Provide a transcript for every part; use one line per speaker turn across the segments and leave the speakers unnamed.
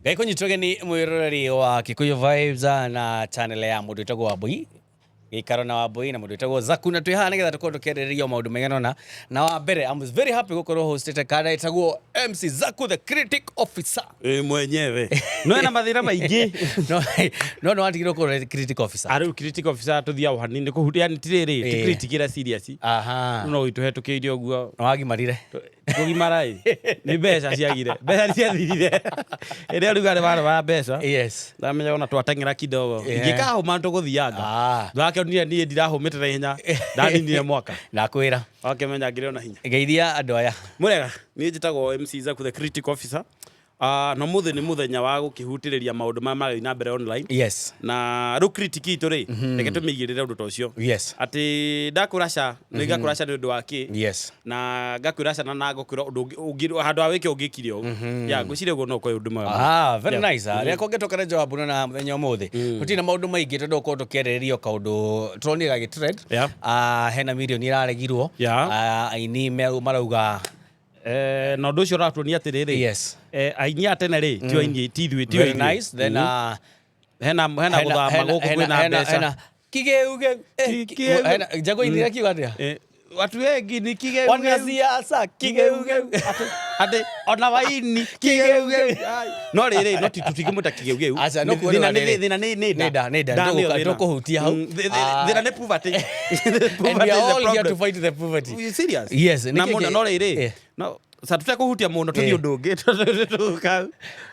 Ngai kũnyitwo geni mwĩroreri wa Kikuyu Vibes na channel ya mũndũ wĩtagwo Wambui gĩikaro na Wambui na mũndũ wĩtagwo Zaku, na twĩ haha nĩgetha tũkorwo tũkĩarĩrĩria maũndũ maigana ũna. Na wa mbere, I'm very happy gũkorwo hostĩte kana ĩtagwo MC Zaku the Critic Officer.
Ĩ mwenyewe no ena mathĩna maingĩ.
No nĩ watigirwo gũkorwo critic officer.
Arĩu critic officer tũthiaga hanini kũhutia, yani ti rĩrĩ ti critic ĩrĩa serious. No itũhetũkĩire ũguo.
Nĩ wagimarire.
Kũgimara ĩ nĩ mbeca ciagire, mbeca nĩ ciathirire ĩrĩa rugarĩ warĩ wa mbeca. Ndamenya ona twateng'era kidogo ingĩkahũma tũgũthianga. Ndakĩonire niĩ ndirahũmĩte na ihenya, ndaninire mwaka.
Ndakwĩra.
Wakĩmenya ngĩrĩ ona hinya.
Geithia andũ aya.
Mũrega, niĩ njĩtagwo MC Zaku the Critic Officer. Ah, na ũmũthĩ nĩ mũthenya wa gũkĩhutĩrĩria maũndũ marĩa marathiĩ na mbere online. Na rĩu critic itũ rĩ, reke tũmĩigĩrĩre ũndũ ta ũcio. Atĩ ndakwĩra ca, nĩ ngakwĩra ca nĩ ũndũ wa kĩ. Na ngakwĩra ca na ngũkwĩra ũndũ ũngĩ handũ ha wĩke ũngĩkire ũũ. Yeah, ngwĩciria ũguo no ũkorwo ũndũ mwega.
Ah, very nice. Rĩrĩa kũngĩtũka na Joab na mũthenya ũmũthĩ. Gũtirĩ na maũndũ maingĩ tondũ ũkorwo tũkĩarĩrĩria o kaũndũ tũronire gagĩ trend. Ah, hena mirioni ĩraregirwo. Ah, aini marauga
Na ũndũ ũcio ũratuonia atĩrĩrĩ, aini a tene rĩ, tio aini, ti ithuĩ, tio
Very
ithuĩ.
nice. Then
Hena hena gũthama gũkũ kwĩna mbeca.
Hena kigeuge
Kigeuge.
Hena jago inira kiuga atia?
Watu wengi ni kigeuge.
Wanasiasa kigeuge.
Atĩ ona waini
kigeuge.
No rĩrĩ, no tũtingĩmwĩta kigeugeu.
Aca, no kuona
Thĩna
rĩrĩ.
thĩna nĩ
Nĩ nda, nĩ nda.
Nda nĩyo thĩna.
Tũkũhutia hau.
Thĩna nĩ poverty.
And we
Poverty
are
is the
all here to
problem.
fight the poverty.
You serious?
Yes,
Na
nĩkĩ
mũno no rĩrĩ, no sa tũtekũhutia mũno tũthiĩ ũndũ ũngĩ tũka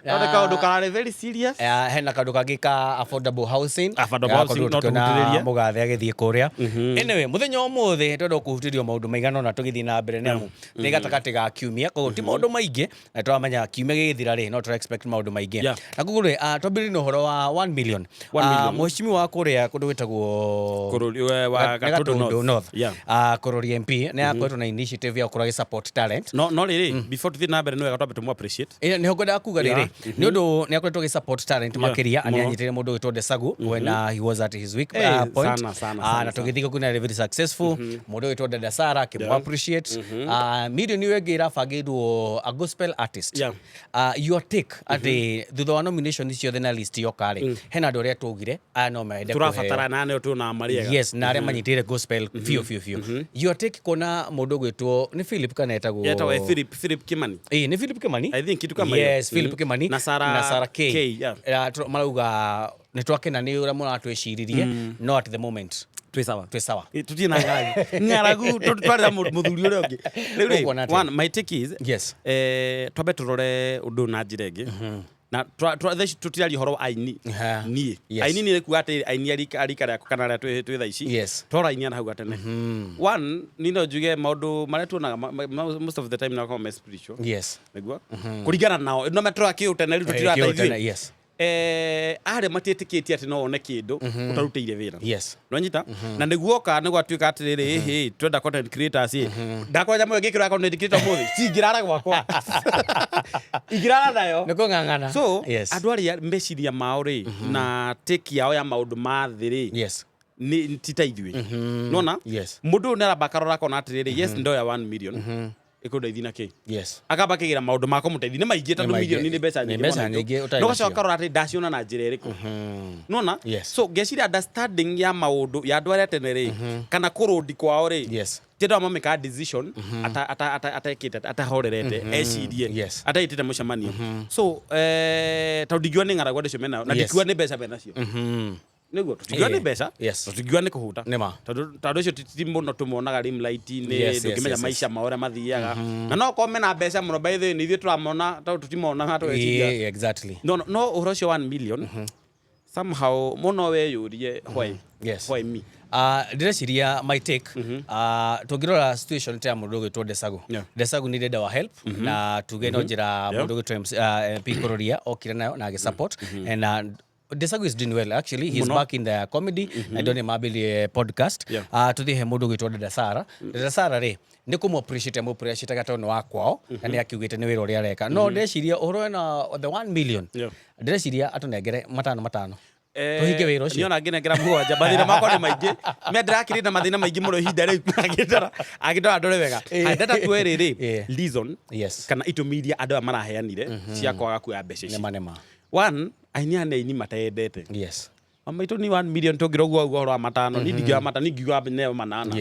no nĩ kaũndũ kararĩ very serious.
Hena kaũndũ kangĩ ka affordable housing.
Affordable housing,
Gakorirwo
no
tũkĩona
tũhutĩrĩrie.
Mũgathe agĩthiĩ kũrĩa. Anyway, mũthenya wa ũmũthĩ twenda kũhutĩrio maũndũ maigana ũna tũgĩthiĩ na mbere nĩ amu nĩ gatagatĩ ga kiumia, koguo ti maũndũ maingĩ na tũramenya kiumia gĩgĩthira rĩ, no tũra expect maũndũ maingĩ. Na koguo rĩ, twambĩrĩrie na ũhoro wa 1 million.
1 million.
Mheshimiwa wa kũrĩa kũndũ gwĩtagwo
Kũrũri wa
nĩ
Gatundu
Gatundu
North.
North. Kũrũri MP nĩ akoretwo na initiative ya gũkorwo agĩ support talent.
No rĩrĩ, before tũthiĩ na mbere nĩ wega twambe tũmũ appreciate.
Nĩho ngwendaga kuga rĩrĩ, nĩ ũndũ nĩ akoretwo agĩ support talent makĩria. Nĩ anyitĩrĩire mũndũ ũgwĩtwo Desagu when he was at his weak point.
Sana, sana, sana,
Na
sana.
tũgĩthiĩ kũu nĩ very successful. Mũndũ ũgwĩtwo Dada Sara akĩmũ appreciate. Milioni ĩyo ĩngĩ ĩrabangĩirwo a gospel artist. Your take atĩ thutha wa nomination ciothe na list yoka rĩ, hena andũ arĩa twaugire aya no mende kũheo.
Tũrabatara na nĩo tuonaga marĩ ega.
Yes, na arĩa manyitĩrĩire gospel biũ biũ biũ. Your take kuona mũndũ ũgwĩtwo nĩ Philip kana etagwo?
Etagwo Philip Kimani.
Ĩĩ, nĩ Philip Kimani.
I think kitu kama hiyo.
Yes, Philip Kimani
Na Sarah
na Sarah K.
K, yeah.
Marauga nĩ twakena nĩ ũrĩa mũratwĩciririe, no at the moment
twĩ sawa.
Twĩ sawa.
Tũtirĩ na ng'aragu, ng'aragu twarĩra mũthuri ũrĩa ũngĩ rĩu rĩ.
Ũkuona atĩa?
One, my take is twambe tũrore ũndũ ũyũ na njĩra ĩngĩ na thaa ici tũtiraria ũhoro wa aini. Niĩ aini nĩ kuga atĩ aini a rika rĩakwa kana arĩa twĩ thaa ici. Twara aini a na hau gatene. One, niĩ no njuge maũndũ marĩa tuonaga most of the time nĩ makoragwo me spiritual. Nĩguo kũringana nao no metũraga kĩũtene rĩu tũtirata
kĩũtene,
ithuĩ. Arĩa matiĩtĩkĩtie atĩ no wone kĩndũ ũtarutĩire wĩra. Nwanyita na nĩguo oka nĩ gwatuĩka atĩrĩrĩ, ĩhĩ twenda content creators ĩ ndakora nyamũ ĩyo ngĩkĩra content creator ũmũthĩ cingĩrara gwakwa ingĩrara nayo.
Nĩ kũng'ang'ana.
So andũ arĩa meciria mao rĩ na take yao ya maũndũ ma thĩ rĩ nĩ ti ta ithuĩ nona. Mũndũ ũyũ nĩ aramba akarora akona atĩrĩrĩ, yes, ndoya 1 million ĩkũndeithia na kĩ? Akamba akĩgĩra maũndũ ma kũmũteithia nĩ maingĩ tondũ
Nĩ maingĩ.
mirioni nĩ mbeca
Nĩ
nyingĩ
mbeca
mũno.
nyingĩ ũtarĩ
No
nacio.
gacoka karora atĩ ndaciona na njĩra ĩrĩkũ nona. So ngeciria understanding ya maũndũ ya andũ arĩa tene rĩ kana kũrũndi kwao rĩ ti andũ arĩa mamĩkaga decision atekĩte atahorerete ecirie ataĩtĩte mũcemanio. So tondũ ndingiuga nĩ ng'aragu andũ acio menayo na ndingiuga nĩ mbeca menacio nĩguo tũtingiuga nĩ mbeca, tũtingiuga nĩ kũhũta.
Nĩ ma.
Tondũ acio ti mũno tũmonaga limelight-inĩ. Ndũngĩmenya maica mao ũrĩa mathiaga na no korwo mena mbeca mũno. By the way, nĩ ithuĩ tũramona tondũ tũtimonaga tũgeciria. No ũhoro ũcio 1 million somehow mũno weyũrie why. Why me?
Ndĩreciria my take, tũngĩrora situation ta ya mũndũ ũgwĩtwo Desagu. Desagu nĩ our help na tuge no njĩra mũndũ ũgwĩtwo MC, MP Kũrũria okire nayo na agĩ support and Desagu is doing well actually. He's
Mũno.
back in the comedy na ndone mambirie podcast. Tuthiĩ he mũndũ ũgwĩtwo Dada Sara. Dada Sara rĩ, nĩ kũmũ appreciate amũ appreciate tondũ nĩ wa kwao na nĩ akiugĩte nĩ wĩra ũrĩa areka, no ndĩreciria ũhoro wena the 1 million, ndĩreciria atũnengere matano matano tũhinge wĩra ũcio.
Niĩ ona ngĩnengera mũgwanja mathĩna makwa nĩ maingĩ me ndĩrakĩrĩ na mathĩna maingĩ mũno ihinda rĩu angĩndora angĩndora ndore wega. Haya, ndenda tuoe rĩrĩ reason kana itũmi iria andũ aya maraheanire cia kwaga kuoya mbeca ici.
Nĩma nĩma.
One, aini aya nĩ aini mateyendete. Mama itũ ni 1 million tũngĩra ũguo auga ũhoro wa matano, ni ndingĩoya matano, ni ngiuga neo manana.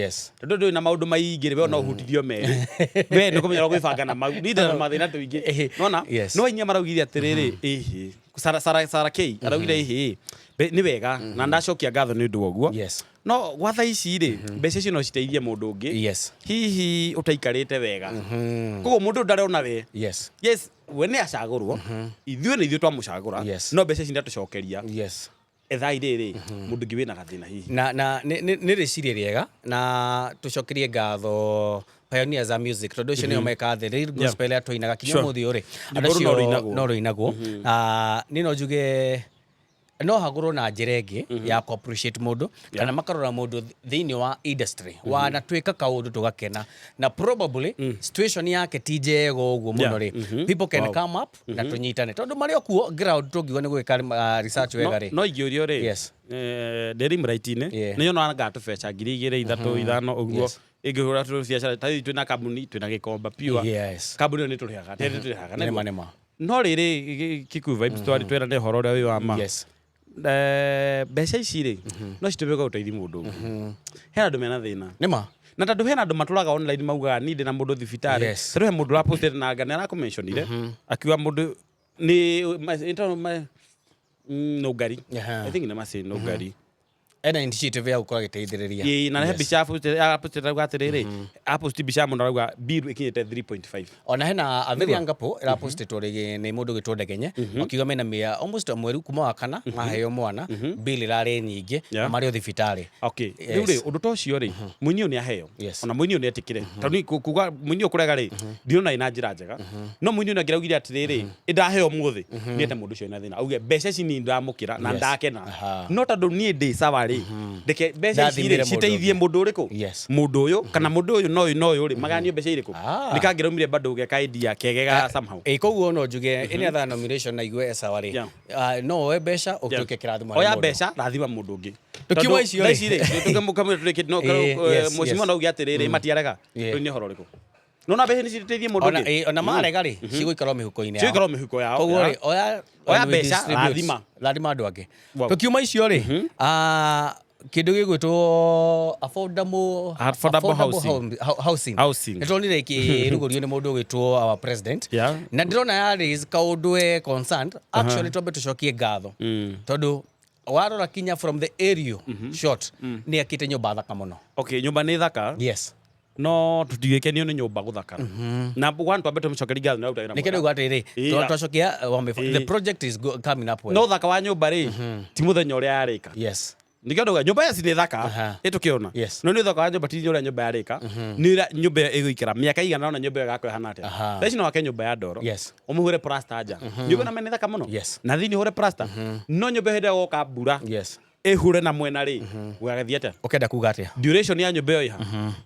Tondũ ndũrĩ na maũndũ maingĩ rĩ, we no ũhutithio merĩ. We nĩ ũkũmenya ũrĩa ũgwĩbanga na mau. Niĩ ndĩna mathĩna tũingĩ. Nĩwona? No aini aya maraugire atĩrĩrĩ, ĩhĩ, Sarah, Sarah, Sarah K araugire ĩhĩ, nĩ wega na ndacokia ngatho nĩ ũndũ wa ũguo. No gwa thaa ici rĩ, mbeca icio no citeithie mũndũ ũngĩ. Hihi ũtaikarĩte wega. Koguo mũndũ ũyũ ndarona we. Yes, we nĩ acagũrwo, ithuĩ nĩ ithuĩ twamũcagũra, no mbeca ici ndatũcokeria. Ethai rĩrĩ, mũndũ ũngĩ wĩna gathĩna hihi.
Na nĩ rĩciria rĩega na tũcokerie ngatho pioneers a music tondũ ũcio nĩo mekaga the real gospel ĩrĩa tũinaga kinya ũmũthĩ ũyũ rĩ, andũ
Rwĩmbo rũu no
acio
rũinagwo.
no rũinagwo. Niĩ no njuge no hagũrwo na njĩra ĩngĩ ya kũ appreciate mũndũ kana makarora mũndũ thĩinĩ wa industry wanatwĩka kaũndũ tũgakena na probably situation yake ti njega ũguo mũno rĩ, people can come up na tũnyitane tondũ marĩ o kuo ground tũngiuga nĩ gwĩka research wega rĩ.
No ingĩũrio rĩ, ndĩ rimraiti-inĩ, nĩ nyonaga tũbeca 2,000, 3,000, 5,000 ũguo. Ingĩhũra tũbiacara ta rĩu twĩna kambuni, twĩna Gĩkomba Pure. Kambuni ĩyo nĩ tũrĩhaga, nĩ tũrĩhaga,
Nĩ ma,
nĩguo?
nĩ ma.
No rĩrĩ, Kikuyu Vibes twerane ũhoro ũrĩa wĩ wa ma. Mbeca ici rĩ, no citũmĩke gũteithia mũndũ ũngĩ. Hena andũ mena thĩna.
Nĩ ma.
Na tondũ hena andũ matũraga online maugaga niĩ ndĩna mũndũ thibitarĩ. Tondũ he mũndũ ũrapostĩte na anga nĩ arakũmentionire, akiuga mũndũ nĩ Nũngari. I think nĩ Mercy Nũngari.
Ena initiative ya gũkorwo agĩteithĩrĩria.
Ĩĩ, na he mbica apostĩte arauga atĩrĩrĩ, aposti mbica ya mũndũ arauga bill ĩkinyĩte 3.5.
Ona hena a very young couple ĩrapostĩtwo rĩngĩ nĩ mũndũ ũgwĩtwo Ndegenye, makiuga mena mĩa almost mweri kuma wa kana maheo mwana, bill ĩrarĩ nyingĩ na marĩ o thibitarĩ.
Okay. Rĩu rĩ, ũndũ ta ũcio rĩ, mũini ũyũ nĩ aheo. Ona mũini ũyũ nĩ etĩkĩre. Tondũ niĩ kuga mũini ũyũ kũrega rĩ, ndĩrona ĩna njĩra njega. No mũini ũyũ angĩraugire atĩrĩrĩ, ĩndaheo ũmũthĩ, nĩ ete mũndũ ũcio wĩna thĩna. Auge mbeca ici niĩ ndamũkĩra na ndakena. No tondũ niĩ ndĩ sawa rĩ, reke mbeca ici rĩ,
Ndathimĩre mũndũ
citeithie
ũngĩ.
mũndũ ũrĩkũ? Mũndũ ũyũ, kana mũndũ ũyũ na ũyũ na ũyũ rĩ, magayanio mbeca irĩkũ? Nĩ kangĩraumire bado ge ka idea kegega somehow.
Ĩ, koguo no njuge any other nomination na igue e sawa rĩ, no woe mbeca ũtuĩke kĩrathimo harĩ
Oya
mũndũ.
mbeca, rathima mũndũ ũngĩ.
Tũkiuma
Tondũ
icio
thaa
rĩ.
ici rĩ, tũkĩmũkamũra tũrĩkĩtie, no, Mheshimiwa no auge atĩrĩrĩ, matiarega. Rĩu nĩ ũhoro ũrĩkũ? Nona mbeca nĩ citeithie mũndũ
Ona
ũngĩ?
ona marega rĩ, cigũikara o mĩhuko-inĩ yao.
Cigũikara o mĩhuko yao,
Koguo
ya.
rĩ, oya
Oya
when we
mbeca,
distribute,
rathima.
Rathima andũ angĩ. Tũkiuma icio rĩ, kĩndũ gĩgwĩtwo affordable,
Affordable
affordable
housing.
housing.
Housing.
Nĩ tuonire ĩkĩrugũrio nĩ mũndũ ũgwĩtwo our president. Na ndĩrona ya raise kaũndũ e concerned. Actually twambe tũcokie ngatho. Tondũ warora kinya from the area shot, nĩ akĩte nyũmba thaka mũno.
Okay, nyũmba nĩ thaka. No tũtigĩkenio nĩ nyũmba gũthakara. Na one twambe tũmũcokerie ngatho nĩ aruta wĩra
Nĩkĩo
mwega.
ndauga atĩrĩrĩ, twacokia, the project is coming up well.
No ũthaka wa nyũmba rĩ, ti mũthenya ũrĩa yarĩka. Nĩkĩo ndauga nyũmba yaci nĩ thaka, ĩtũkĩona. No nĩ ũthaka wa nyũmba ti ũrĩa nyũmba yarĩka, nĩ ũrĩa nyũmba ĩyo ĩgũikara mĩaka igana ũna nyũmba ĩyo ĩgakorwo ĩhana atĩa. Thaa ici no wake nyũmba ya ndoro, ũmĩhũre plaster nja. Nyũmba ĩno nĩ thaka mũno. Na thĩinĩ ũhũre plaster. No nyũmba ĩyo hĩndĩ ĩrĩa gũgoka mbura, ĩhure na mwena rĩ, gũgagĩthiĩ atĩa?
Ũkenda kuga atĩa?
Duration ya nyũmba ĩyo ĩha.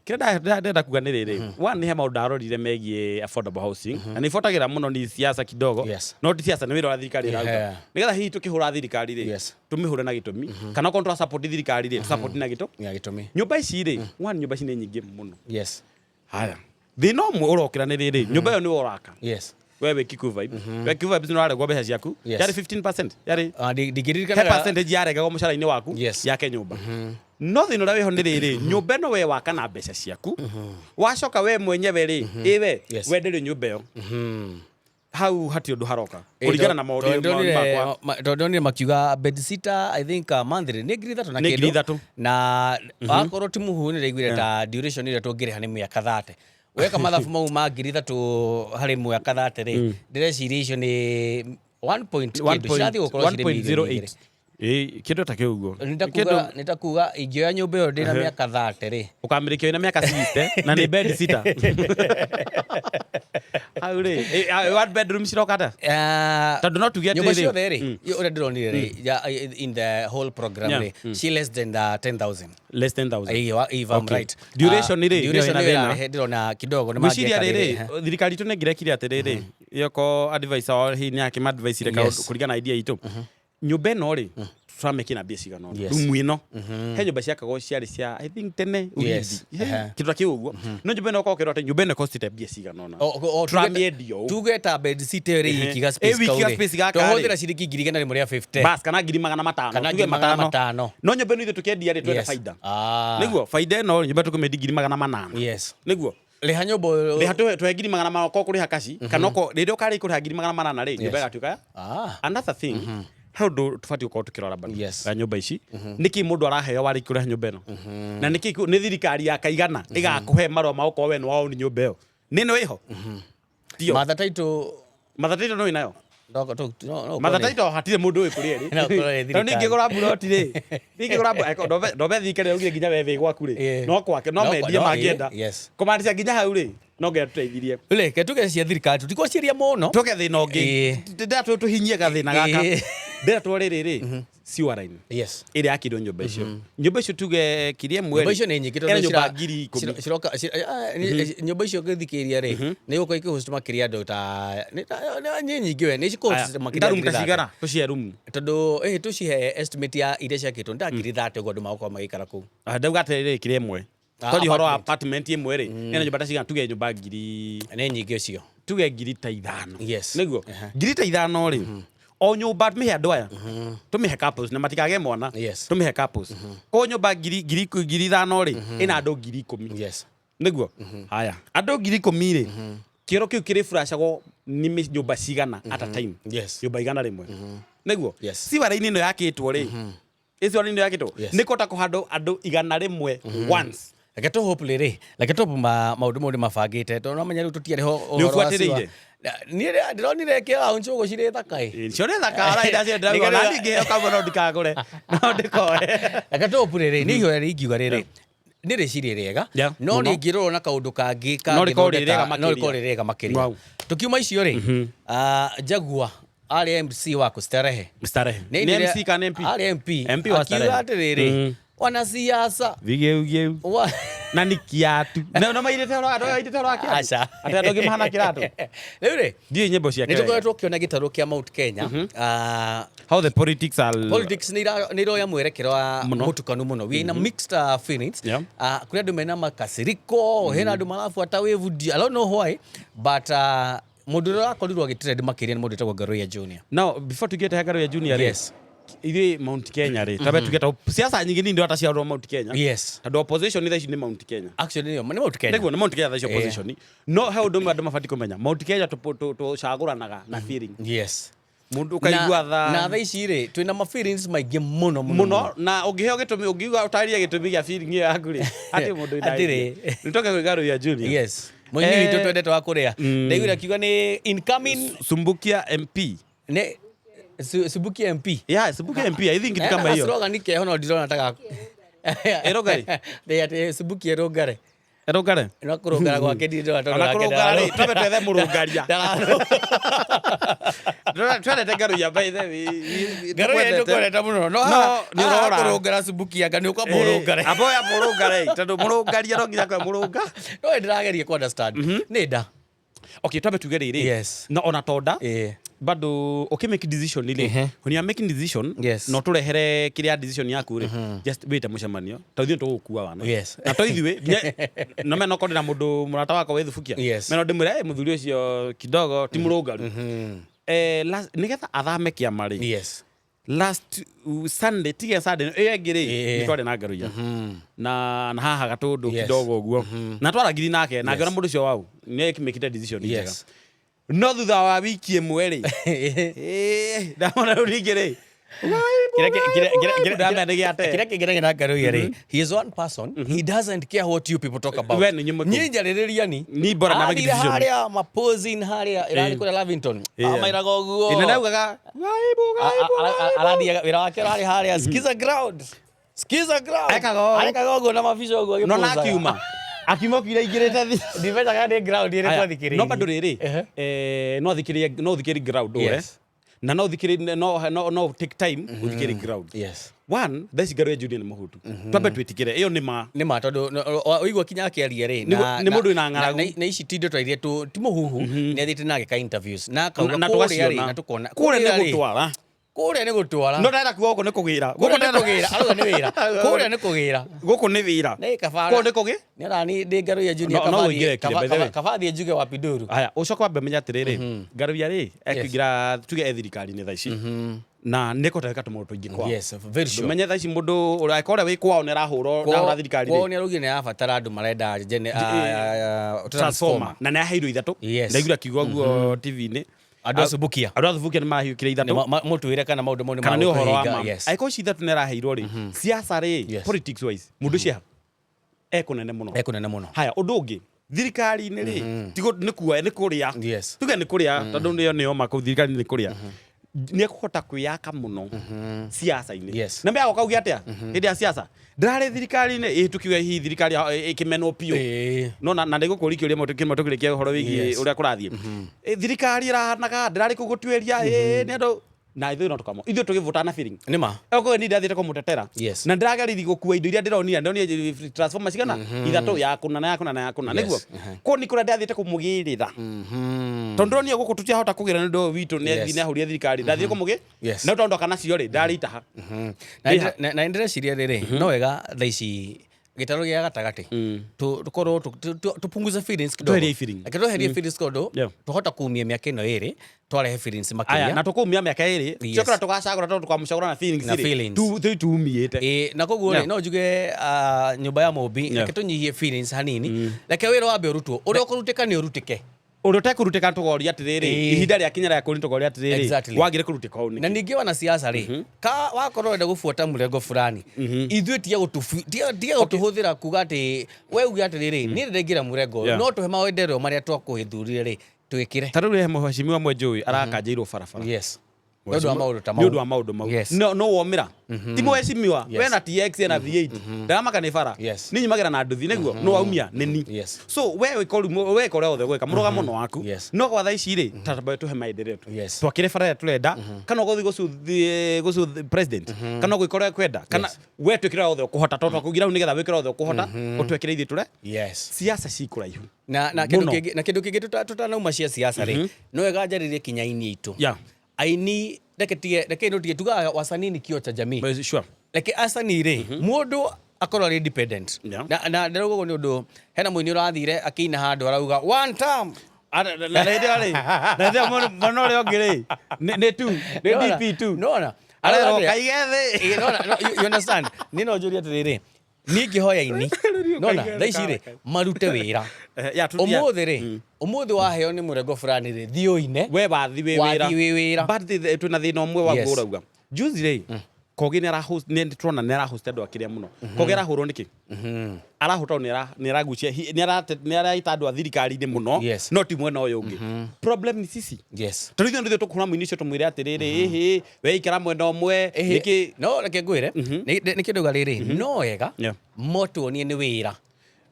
Kĩrĩa ndenda kuga nĩ rĩrĩ, one nĩ he maũndũ ndarorire megiĩ affordable housing, na nĩ buatagĩra mũno ni siasa kidogo, no ti siasa nĩ wĩra ũrĩa thirikari ĩraruta. Nĩgetha hihi tũkĩhũra thirikari rĩ, tũmĩhũre na gĩtũmi, kana okorwo twa support thirikari rĩ, tũ support na gĩtũmi.
Na gĩtũmi.
Nyũmba ici rĩ, one nyũmba ici nĩ nyingĩ mũno. Haya. Thĩna ũmwe ũrokĩra nĩ rĩrĩ, nyũmba ĩyo nĩwe ũraka. We wĩ Kikuyu Vibes. We Kikuyu Vibes nĩ ũraregwo mbeca ciaku. Yarĩ 15%. Yarĩ
Ndingĩririkana
he percentage yaregagwo mũcara-inĩ waku yake nyũmba. No thĩna ũrĩa wĩho nĩ rĩrĩ, nyũmba ĩno we waka na mbeca ciaku, wacoka we mwenyewe rĩ, ĩ we, wenderio nyũmba ĩyo. Hau hatirĩ ũndũ haroka. Kũringana na maũndũ makwa.
Tondũ ndonire makiuga bedsitter, I think, monthly nĩ 3,000 na
Nĩ ngiri
kĩndũ.
ithatũ.
Na wakorwo ti mũhu nĩ ndaiguire ta duration ĩrĩa tũngĩrĩha nĩ mĩaka 30. Weka mathabu mau ma 3,000 harĩ mwaka 30 rĩ, ndĩreciria icio nĩ one point
One
kĩndũ,
point
cirathiĩ gũkorwo cirĩ
one point zero
mirioni
eight.
igĩrĩ.
Ĩĩ, kĩndũ ta kĩu ũguo.
Nĩ takuga, nĩ takuga ingĩoya nyũmba ĩyo ndĩna mĩaka 30 rĩ.
Ũkamĩrĩkia wĩna mĩaka 60 na nĩ bed sitter. Hau rĩ, one bedroom ciroka atĩa? Tondũ no tuge
Nyũmba
atĩrĩrĩ.
ciothe rĩ, ũrĩa ndĩronire rĩ, in the whole program rĩ, she less than the 10,000.
Less than 1,000.
Ĩĩ, if I'm right.
Duration rĩ, nĩyo
Duration
ĩna
ĩyo
thĩna.
ĩrarehe ndĩrona kidogo nĩ
Ngwĩciria
mangĩeka
rĩrĩ,
rĩrĩ.
thirikari itũ nĩ ĩngĩrekire atĩrĩrĩ, yoko advisor wao hihi nĩ akĩma advice kaũndũ kũringana na idea itũ. Nyũmba ĩno rĩ, tũramĩkia na mbia cigana ũna? Rumu ĩno, he nyũmba ciakagwo ciarĩ cia, I think, tene urithi, kĩndũ ta kĩu ũguo. No nyũmba ĩno ũkorwo ũkĩrwo atĩ nyũmba ĩno ĩkostĩte mbia cigana ũna, tũramĩendia ũũ.
Tuge ta bed sit ĩyo ĩrĩ iki ga space
Ĩ wiki
kau
ga
rĩ,
space gaka rĩ.
twahũthĩra ciringi 150,000.
Bas, kana 500,000.
Kana
Tuge
500,000.
500. No nyũmba ĩno ithuĩ tũkĩendia rĩ, twenda baida. Nĩguo baida ĩno rĩ, nyũmba tũkũmĩendia 800,000. Nĩguo
Rĩha nyũmba.
Rĩha tũhe 400,000 okorwo kũrĩha kaci, kana okorwo rĩrĩa ũkarĩ kũrĩha 800,000 rĩ, nyũmba ĩgatuĩka ya. Another thing, he ũndũ tũbatiĩ gũkorwo tũkĩrora bado ya nyũmba ici, nĩkĩ mũndũ araheo warĩkia kũrĩha nyũmba ĩno, na nĩkĩ nĩ thirikari ya kaigana ĩgakũhe marũa ma gũkorwo we nĩ waoni nyũmba ĩyo, nĩ ĩno ĩho tio?
Matha Title.
Matha Title no ĩnayo.
No
Matha Title hatirĩ mũndũ ũĩ kũrĩa ĩrĩ.
No ũkorwo nĩ
Tondũ
thirikari.
ningĩgũra mburoti rĩ, ningĩgũra ndobe thirikari yaugire nginya we wĩ gwaku rĩ, no kwake no mendie mangĩenda. Kũmaanisha nginya hau rĩ, no nginya tũteithirie.
Reke tuge cia thirikari tũtikũciria mũno.
Tũke thĩna ũngĩ. Ndĩra tũhinyie gathĩna gaka. Ndĩra twarĩrĩ rĩ, sewer line ĩrĩa yakirwo nyũmba icio, nyũmba icio tuge kirie mweri
Nyũmba icio nĩ nyingĩ tondũ
ĩna nyũmba 10,000.
Nyũmba icio ngĩthikĩrĩria rĩ, nĩ igũkorwo ikĩhost makĩria andũ ta nĩ nyingĩ we, nĩ cikũhost makĩria
Ndarumu ta
30,000.
cigana tũcihe rumu?
Tondũ tũcihe estimate ya iria ciakĩtwo nĩ ta 30,000 ũguo andũ magũkorwo magĩikara kũu.
Ah, ndauga atĩrĩrĩ, kĩrĩa ĩmwe. Twaria ũhoro wa apartment ĩmwe rĩ, ĩna nyũmba ta cigana? Tuge nyũmba ngiri
Nĩ nyingĩ ũcio.
Tuge 5,000. Nĩguo 5,000 rĩ, o nyũmba tũmĩhe andũ aya, tũmĩhe couples na matikagĩe mwana. Tũmĩhe couples ko nyũmba 5,000 rĩ, ĩna andũ 10,000. Nĩguo haya, andũ 10,000 rĩ, kĩoro kĩu kĩrĩ flushagwo nĩ nyũmba cigana at a time? Nyũmba 100. Nĩguo sewer line ĩno yakĩtwo rĩ, ĩcio line ĩno yakĩtwo nĩ kũhota kũhandwo andũ 100 once.
Reke tũ hope rĩrĩ, reke tũ hope maũndũ mau nĩ mabangĩte, tondũ no menya rĩu tũtiarĩ ho
Nĩ
ũhoro wa
ũbuatĩrĩire?
sewer. Niĩ ndĩronire kĩraũ ncũgũ cirĩ thaka ĩ.
Cio nĩ thaka ora ira ndĩrauga na niĩ ngĩheo kamwe no ndikagũre, no ndĩkoe.
Reke tũ hope rĩrĩ, nĩ ihoya rĩ ingiuga rĩrĩ, nĩ rĩciria rĩega, no rĩngĩrorwo na kaũndũ kangĩ
No rĩkorwo rĩ rĩega
kangĩthondeka, no rĩkorwo rĩ rĩega makĩria. Tũkiuma icio rĩ, Jaguar arĩ MC wa Kustarehe.
Starehe. Nĩ MC kana MP?
Arĩ MP.
MP wa
Akiuga
Starehe.
atĩrĩrĩ, wanasiasa
Vigeuigeu
wa
na nĩ kiatu na mairĩte ũhoro andũ mairĩte ũhoro wa kĩatu.
Aca.
Atĩ andũ angĩ mahana kĩratũ.
Rĩu rĩ,
Ndiũĩ nyĩmbo ciake
nĩ
wega.
tũkoretwo ũkĩona gĩtarũ kĩa Mount Kenya.
How the politics are
Politics nĩ iroya mwerekero wa
Mũno.
mũtukanu mũno. We are in a mixed feelings. Kũrĩ andũ mena makasiriko, hena andũ marabuata wĩvu, I don't know why, but mũndũ ũrĩa ũrakorirwo agĩtrend makĩria nĩ mũndũ wĩtagwo Ngaruiya Junior.
Now before tugĩte he Ngaruiya Junior rĩ, ithuĩ Mount Kenya rĩ, tambe tuge ta siasa nyingĩ nĩ ndĩrota cia Mount Kenya, tondũ opposition thaa ici nĩ Mount Kenya.
Actually nĩ Mount Kenya.
Nĩguo, nĩ Mount Kenya thaa ici opposition. No he ũndũ ũmwe andũ mabatiĩ kũmenya, Mount Kenya tũcagũranaga na feeling. Mũndũ ũkaigua tha
Na thaa ici rĩ, twĩna ma feelings maingĩ mũno mũno.
Mũno, na ũngĩheo gĩtũmi, ũngiuga ũtarĩrie gĩtũmi gĩa feeling ĩyo yaku rĩ, hatirĩ mũndũ wĩna
Hatirĩ.
idea. Nĩ tũke kwĩ Ngaruiya Junior.
Yes, mũini witũ twendete wa kũrĩa, ndaiguire akiuga nĩ incoming
Sumbukia MP.
Nĩ Subukia MP.
Yeah, Subukia MP, I think kitu kama hiyo.
Slogan keho no ndirona ta
Ĩrũngare?
Nĩ atĩ Subukia ĩrũngare.
Ĩrũngare.
No kũrũngara gwake ndirona tondũ
Ona
nake
kũrũngara rĩ, twambe twethe mũrũngaria. Twendete Ngaruiya, by the way.
Ngaruiya nĩtũkwendete mũno, no
No,
haha
nĩ
haha
ũrora.
kũrũngara Subukia anga nĩ ũkwamba ũrũngare.
Amba oya mũrũngare, tondũ mũrũngaria no nginya kwe mũrũnga.
No ndĩrageria ku understand nĩ nda.
Okay, twambe tuge rĩrĩ. No ona tonda bado ũkĩ make decision rĩ, when you are making decision, no tũrehere kĩrĩa decision yaku rĩ, just wĩte mũcemanio ta ithuĩ tũgũkua wana. Na to ithuĩ no mena okorwo ndĩna mũndũ mũrata wakwa wĩ Thubukia, mena ndĩmwĩre, "Eh, mũthuri ũcio kidogo ti mũrũngaru." Nĩgetha athame kĩama rĩ, last Sunday, tige Sunday ĩyo ĩngĩ rĩ, nĩ twarĩ na Ngaruiya na haha gatũndũ kidogo ũguo, na twarangiri nake na ngĩona mũndũ ũcio wau nĩ ekĩmĩkĩte decision njega. No thutha wa wiki ĩmwe rĩ, ndamona rĩu ningĩ rĩ, Ndamenya nĩ gĩate.
Kĩrĩa kĩngenagia na Ngaruiya rĩ, he is one person, he doesn't care what you people talk about.
We nĩ nyũmũ.
Niĩ njarĩrĩria ni
Ni bora na make
Athire
decision.
harĩa maposing harĩa ĩrarĩ kũrĩa Lavington, amairaga ũguo.
Na ndaugaga gaibu gaibu.
Arathiaga wĩra wake ũrarĩ harĩa, skiza ground, skiza ground.
Ekaga ũũ.
Arekaga ũguo na mabica ũguo
No na
agĩposaga.
akiuma kiura aingĩrĩte thi.
Ndimenyaga nĩ ground ĩrĩa
Aya,
twathikĩrĩirie.
no bado rĩrĩ, no thikĩrĩrie, no thikĩrĩrie ground ũre na no thikĩrĩrie, no take time ũthikĩrĩrie ground. One, thaa ici Ngaruiya Junior nĩ mũhũtu, twambe twĩtĩkĩre ĩyo nĩ ma.
Nĩ ma, tondũ ũigua kinya akĩaria rĩ,
Nĩ mũndũ wĩna ng'aragu.
Na ici ti ndeto iria ti mũhuhu, nĩ athiĩte na agĩka interviews na akauga
Na
kũrĩa rĩ
tũgaciona.
Na tũkona
kũrĩa nĩ
kũrĩa rĩ,
gũtwara.
Kũrĩa nĩ gũtwara.
No ndĩrenda kuga gũkũ nĩ kũgĩra.
Kũrĩa nĩ kũgĩra, arauga nĩ wĩra. Kũrĩa nĩ kũgĩra.
Gũkũ nĩ wĩra.
Nĩ kabara.
Kũu nĩ kũgĩ?
Nĩ arani ndĩ Ngaruiya Junior.
No- no
kaba
ũingĩre
thiĩ-
kire,
kaba-
by the way.
kaba- kaba thiĩ njuge wa Piduru.
Haya, ũcoke wambe ũmenye atĩrĩrĩ, Ngaruiya rĩ, ekũingĩra tuge e thirikari-inĩ thaa ici. Na nĩ ekũhota gwĩka tũmaũndũ tũingĩ kwao.
Yes, very sure.
Ndũmenye thaa ici mũndũ ũrĩa ũrĩa wĩ kwao nĩ arahũrwo nĩ thirikari
Kwao
rĩ.
nĩ araugire nĩ arabatara andũ marenda
Transformer.
transformer.
Na nĩ aheirwo ithatũ.
Yes.
Ndaiguire akiuga ũguo TV-inĩ.
Andũ a Subukia.
Andũ a Subukia nĩ mahiũkire ithatũ.
Mũtwĩre kana maũndũ mau nĩ
Kana nĩ ũhoro wa
magũkũhinga.
ma.
Yes.
Angĩkorwo ici ithatũ nĩ araheirwo rĩ, siasa rĩ, politics wise, mũndũ ũcio eha? Ekũnene mũno.
Ekũnene mũno.
Haya, ũndũ ũngĩ, thirikari-inĩ rĩ, ti nĩ kuoya, nĩ kũrĩa. Tuge nĩ kũrĩa, tondũ nĩyo nĩyo ma kũu thirikari-inĩ nĩ kũrĩa. Nĩ ekũhota kwĩyaka mũno siasa-inĩ. Na mbeaga ũkauge atĩa hĩndĩ ya siasa? Ndĩrarĩ thirikari-inĩ, ĩ tukiuge hihi thirikari ĩkĩmenwo biũ. No na ndĩgũkũria kĩũria kĩmwe tũkĩrĩkia ũhoro wĩgiĩ ũrĩa kũrathiĩ. Thirikari ĩrahanaga, ndĩrarĩ kũu gũtuĩria, nĩ andũ na ithuĩ no tũkamo. Ithuĩ tũgĩvũta na feeling.
Nĩ ma.
Okorwo ni ndathiĩte kũmũtetera. Na ndĩrageririe gũkua indo iria ndĩronire, ndĩronire transformer cigana? Ithatũ, ya kũna na ya kũna na ya kũna. Nĩguo. Kũu nĩ kũrĩa ndathiĩte kũmũgĩrĩra. Tondũ ndĩronire gũkũ tũtiahota kũgĩra nĩ ũndũ ũyũ witũ nĩ nĩ ahũrire thirikari. Ndathiĩ kũmũgĩ. No tondũ ndoka nacio rĩ, ndarĩ itaha.
Na na ndĩreciria rĩrĩ, no wega thaa ici gĩtarũ gĩa gatagatĩ tũkorwo tupunguze feelings kidogo.
Tweherie feeling.
Reke tweherie feelings tondũ twahota kumia mĩaka ĩno ĩrĩ twarehe feelings
Aya,
makĩria.
na tũkũumia mĩaka ĩrĩ. Cokora tũgacagũra tondũ tũkamũcagũra na feelings
Na
rĩ.
feelings.
Tũthiĩ tuumiĩte.
Ĩ, na koguo rĩ, no njuge nyũmba ya Mũmbi, reke tũnyihie feelings hanini, reke wĩra wambe ũrutwo, ũrĩa ũkũrutĩka nĩ ũrutĩke.
Ũrĩa ũtekũrutĩka tũgoria atĩrĩrĩ, ihinda rĩakinya rĩa kũri tũgoria atĩrĩrĩ, wagire kũrutĩka ũũ nĩkĩ?
Na ningĩ wanasiasa rĩ, ka wakorwo ũrenda gũbuata mũrengo fulani, ithuĩ tiga gũtũhũthĩra kuga atĩ we uge atĩrĩrĩ, niĩ ndĩraingĩra mũrengo ũyũ, no tũhe mawendereo marĩa twakũgĩthurire rĩ, twĩkĩre.
Ta rĩu he mheshimiwa Mwenjũĩ arakanjĩirwo barabara.
Nĩ ũndũ wa maũndũ ta mau.
Nĩ ũndũ wa maũndũ mau. No, no womĩra. Ti mheshimiwa, we na TX na V8. Ndaramaka nĩ bara. Niĩ nyumagĩra na nduthi nĩguo, no waumia nĩ ni. So we wĩka ũrĩa weka ũrĩa wothe ũgwĩka, mũrũgamo nĩ waku. No gwa thaa ici rĩ, ta tamba tũhe maendeleo tu. Twakĩre bara ĩrĩa tũrenda, kana ũgũthiĩ gũcuthi president, kana ũgwĩka ũrĩa ũkwenda, kana we twĩkĩre ũrĩa wothe ũkũhota, tondũ twakũigira hau nĩgetha wĩke ũrĩa wothe ũkũhota, ũtwĩkĩre ithuĩ tũre. Siasa ci kũraihu.
Na kĩndũ
Mũno.
kĩngĩ, na kĩndũ kĩngĩ tũtanauma cia siasa rĩ, no wega njarĩrie kinya aini aitũ. Aini reke tige, reke ino tige tugaga wasanii ni kioo cha jamii.
But sure.
Reke asanii rĩ, mũndũ akorwo arĩ independent. Na ndĩrauga ũguo nĩ ũndũ hena mũini ũrathire akĩina handũ arauga one term.
Ara, na hĩndĩ ĩyo rĩ, na hĩndĩ ĩyo mwena ũrĩa ũngĩ rĩ, nĩ tu, nĩ
Nĩwona?
DP tu.
Nĩwona?
Arerwo
Arauga atĩa?
kaige thĩ.
Ĩ, nĩwona? No, you understand? Niĩ no njũrie atĩrĩrĩ, niĩ ngĩhoya aini,
Rĩu
nona
kaige
thaa ici rĩ,
thĩ.
marute wĩra.
Ya, tu- ya.
Ũmũthĩ rĩ, ũmũthĩ waheo nĩ mũrengo fulani rĩ, thiĩ ũine.
We wathi wĩ wĩra.
Wathi wĩ wĩra.
But twĩna thĩna ũmwe wa ũrauga. Juzi rĩ, Kogi nĩ arahost, nĩ tũrona nĩ arahost andũ akĩrĩa mũno. Kogi arahũrwo nĩkĩ? Arahũrwo tondũ nĩ aragucia, nĩ araita andũ a thirikari-inĩ mũno, no ti mwena ũyũ ũngĩ. Problem ni sisi. Tondũ ithuĩ nĩthuĩ tũkũhũra mũini ũcio tũmwĩre atĩrĩrĩ, ĩhĩ, we ikara mwena ũmwe, nĩkĩ?
No reke ngwĩre, nĩ kĩndũ rĩrĩ, no wega motuonie nĩ wĩra.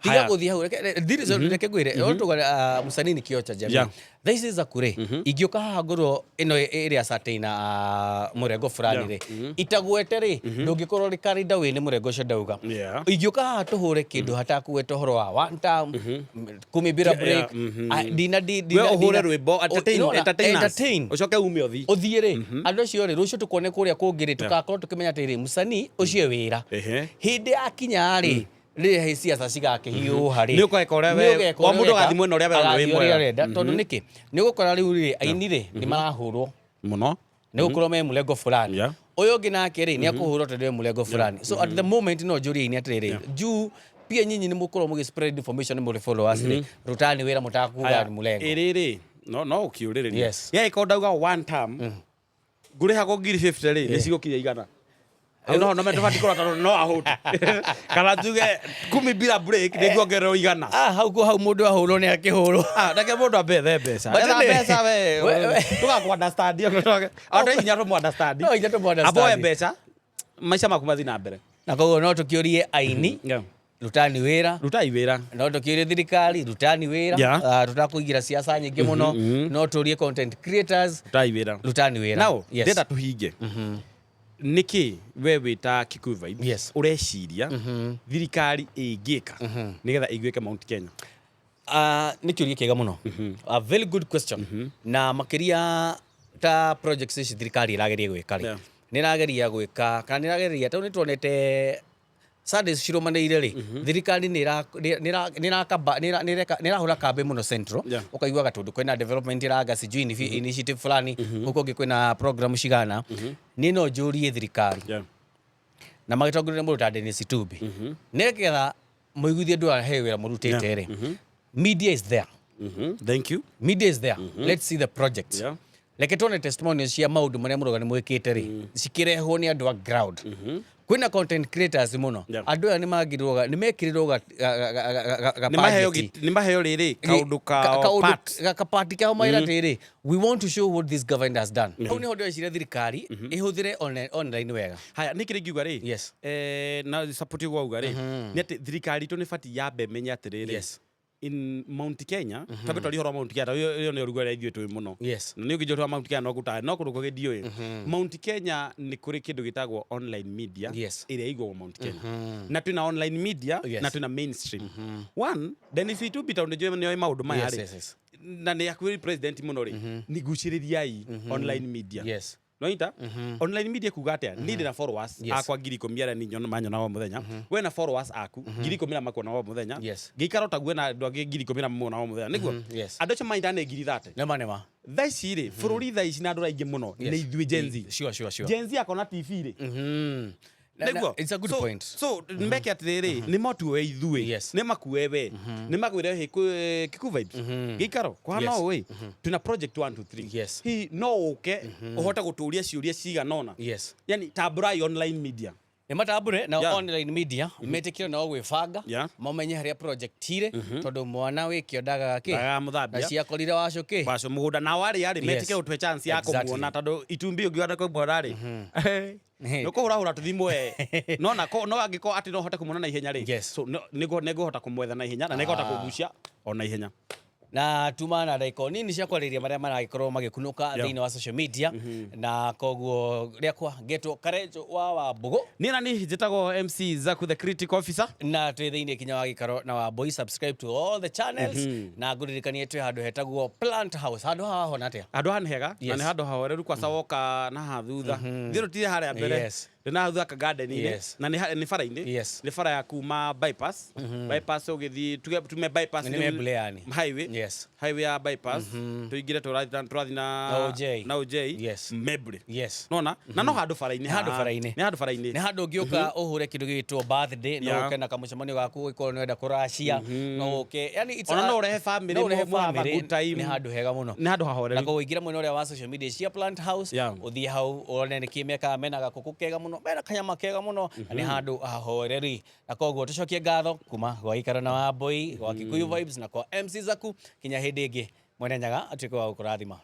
Tiga gũthiĩ hau, reke ngwĩre, no tuga, msanii ni kioo cha jamii. Thaa ici Zaku rĩ, ingĩũka haha ngorwo ĩno ĩrĩa certain mũrengo fulani rĩ, itagwete rĩ, ndũngĩkorwo rĩ karinda wĩ nĩ mũrengo ũcio ndauga. Ingĩũka haha tũhũre kĩndũ hatakugweta ũhoro wa one term, kumi bila break, ndina, ndina,
We ũhũre
ndina-
rwĩmbo, entertain,
nĩwona?
entertain us.
Entertain.
Ũcoke ume ũthiĩ.
Ũthiĩ rĩ, andũ acio rĩ, rũciũ tũkuone kũrĩa kũngĩ rĩ, tũgakorwo tũkĩmenya atĩrĩ, msanii ũcio wĩra. Hĩndĩ yakinya rĩ, rĩrĩa siasa cigakĩhiũha rĩ,
Nĩ ũgeka ũrĩa we-
nĩ ũgeka
o
ũrĩa
mũndũ
ũreka,
agathiĩ mwena ũrĩa we arona wĩ
agathiĩ ũrĩa
mwega.
arenda. Tondũ nĩkĩ? Nĩ ũgũkora rĩu rĩ, aini rĩ, nĩ marahũrwo.
Mũno.
Nĩ gũkorwo me mũrengo fulani. Ũyũ ũngĩ nake rĩ, nĩ akũhũrwo tondũ e mũrengo fulani. So at the moment no njũrie aini atĩrĩrĩ, juu pia nyinyi nĩ mũkorwo mũgĩ spread information mũrĩ followers rĩ, rutani wĩra mũtakuga nĩ mũrengo.
Ĩrĩ rĩ, no ũkĩũrĩrĩria. Yagĩkorwo ndauga one term, ngũrĩhagwo ngiri 50 rĩ, nĩ cigũkinya igana. Hau no no tũbatiĩ kũrora tondũ no ahũte. Kana njuge kumi bila break nĩ nguongererwo igana.
Hau hau mũndũ ahũrwo nĩ akĩhũrwo.
Reke mũndũ ambe ethe mbeca.
But
Etha
anyway,
mbeca we.
we-
Tũgakũ understand. Andũ hinya tũmũ understand.
No hinya tũmũ understand.
Amboe mbeca, maica maku mathiĩ na mbere.
Na koguo no tũkĩũrie aini, rutani wĩra.
Rutai wĩra.
No tũkĩũrie thirikari, rutani wĩra. Tũtakũingĩra siasa nyingĩ mũno. No tũrie content creators,
Rutai wĩra.
rutani wĩra.
Now, ndĩrenda tũhinge. Nĩkĩ we wĩ ta Kikuyu Vibes ũreciria thirikari ĩngĩka nĩgetha ĩiguĩke Mount Kenya?
Nĩ kĩũria kĩega mũno. A very good question. Na makĩria Ta projects ici thirikari ĩrageria gwĩka rĩ, nĩ ĩrageria gwĩka kana nĩ ĩrageria, tondũ nĩ tuonete Sundays cirũmanĩire rĩ, thirikari nĩ ĩra- nĩ- nĩ ĩra- nĩ ĩrakamba- nĩ ĩra- nĩ ĩreka- nĩ ĩrahũra kambĩ mũno central. Ũkaiguaga tondũ kwĩna development ĩranga sijui initiative fulani, kũu kũngĩ kwĩna program cigana. Niĩ no njũrie thirikari na magĩtongoria nĩ mũndũ ta Dennis Itumbi, nĩgetha mũiguithie andũ aya he wĩra mũrutĩte rĩ, media is there.
Thank you.
Media is there. Let's see the projects. Reke tuone testimonials cia maũndũ marĩa mũroga nĩ mwĩkĩte rĩ, cikĩrehwo nĩ andũ a ground. Kwĩna content creators mũno. Andũ aya nĩ mangĩrũga, nĩ mekĩrĩrwo
Nĩ maheo nĩ maheo rĩrĩ kaũndũ kao part.
Kapati kao maira atĩrĩ, we want to show what this government has done. Hau nĩho ndĩreciria thirikari ĩhũthĩre online wega.
Haya, nĩ kĩrĩa ingiuga rĩ, na support ũguo wauga rĩ, nĩ atĩ thirikari itũ nĩ batiĩ yambe ĩmenye atĩrĩrĩ, in Mount Kenya, twambe twarie ũhoro wa Mount Kenya tondũ ĩyo nĩyo ruga ĩrĩa ithuĩ tũĩ mũno. Na nĩ ũngĩnjũria ũhoro wa Mount Kenya no ngũtare, no kũndũ kũngĩ ndiũĩ. Mount Kenya nĩ kũrĩ kĩndũ gĩtagwo online media ĩrĩa ĩigagwo Mount Kenya, na twĩna online media na twĩna mainstream one. Dennis Itumbi, tondũ nĩ njũĩ nĩoĩ maũndũ maya rĩ, na nĩ hakuhĩ president mũno rĩ, nĩ gucĩrĩriai online media. Nonyita online media kuga atia? Niĩ ndĩna followers akwa 10,000 arĩa niĩ manyonaga o mũthenya, we na followers aku 10,000 arĩa makuonaga o mũthenya. Ngĩikara o taguo na andũ angĩ 10,000 arĩa mamuonaga o mũthenya, nĩguo andũ acio manyita nĩ 30,000.
Nĩma nĩma.
Thaa ici rĩ, bũrũri thaa ici na andũ aingĩ mũno nĩ ithuĩ Gen Z. Gen Z akona TV rĩ, nĩguo.
It's a good
So,
point.
So meke atĩrĩrĩ, nĩ matuoe ithuĩ, nĩ makue we, nĩ makwĩre hĩ Kikuyu Vibes gĩikaro kũhana ũũ ĩ, twĩna project 1 2 3. Hihi no ũke ũhote gũtũria ciũria cigana ũna? Yani tambũrai online media.
Nĩ matambũre na online media metĩkĩre nao gwĩbanga, mamenye harĩa project irĩ, tondũ mwana wĩkĩo ndagaga kĩ.
Ndagaga mũthambia.
Na ciakorire wacũ kĩ.
Waco mũgũnda, nao arĩa rĩ, metĩkĩre gũtũhe chance ya kũmuona, tondũ Itumbi ũngiuga kũmuona rĩ, nĩ kũhũrahũra tũthimũ e no na no angĩkorwo atĩ no hote kũmuona na ihenya rĩ, so nĩngũhota kũmwetha na ihenya na nĩngũhota kũgucia o na ihenya.
Na tuma na ndagĩka o nini cia kwarĩrĩria marĩa maragĩkorwo magĩkunũka thĩinĩ wa social media, na koguo rĩakwa ngetwo Karenjo wa Wambũgũ.
Niĩ na niĩ njĩtagwo MC Zaku the Critic Officer.
Na twĩ thĩinĩ kinya wa gĩikaro na Wambũi. Subscribe to all the channels, na ngũririkanie twĩ handũ hetagwo Plant House. Handũ haha hona atĩa?
Handũ haha nĩ hega na nĩ handũ hahoreru, kwaca woka na haha thutha, thiĩ rũtire harĩa mbere, ndĩ na thutha ka garden-inĩ. Na nĩ bara-inĩ. Nĩ bara ya kuma bypass ũgĩthiĩ, tuge tume bypass.
Nĩ Membley yani.
Highway. Highway ya bypass tũingĩre, tũrathiĩ na
Na OJ.
Na OJ. Membley. Nona na no handũ bara-inĩ
Nĩ handũ
haha.
bara-inĩ.
Nĩ handũ bara-inĩ.
Nĩ handũ ũngĩũka ũhũre kĩndũ gĩgĩtwo birthday, no ũke na kamũcemanio gaku, ũgĩkorwo nĩ wenda kũracia, no ũke, yani it's
Ona no ũrehe family,
no ũrehe
mu have a
family,
good time.
Nĩ handũ hega mũno.
Nĩ handũ hahoreru.
Na koguo ingĩra mwena ũrĩa wa social media cia Plant House, ũthiĩ hau wone nĩkĩ mekaga, mena gakũkũ kega mũno, mena kanyama kega mũno, na nĩ handũ hahoreri. Na koguo tũcokie ngatho kuma gwa gĩikaro na Wambũi, gwa Kikuyu Vibes na kwa MC Zaku. Kinya hĩndĩ ĩngĩ, Mwene Nyaga atuĩke wa gũkũrathima.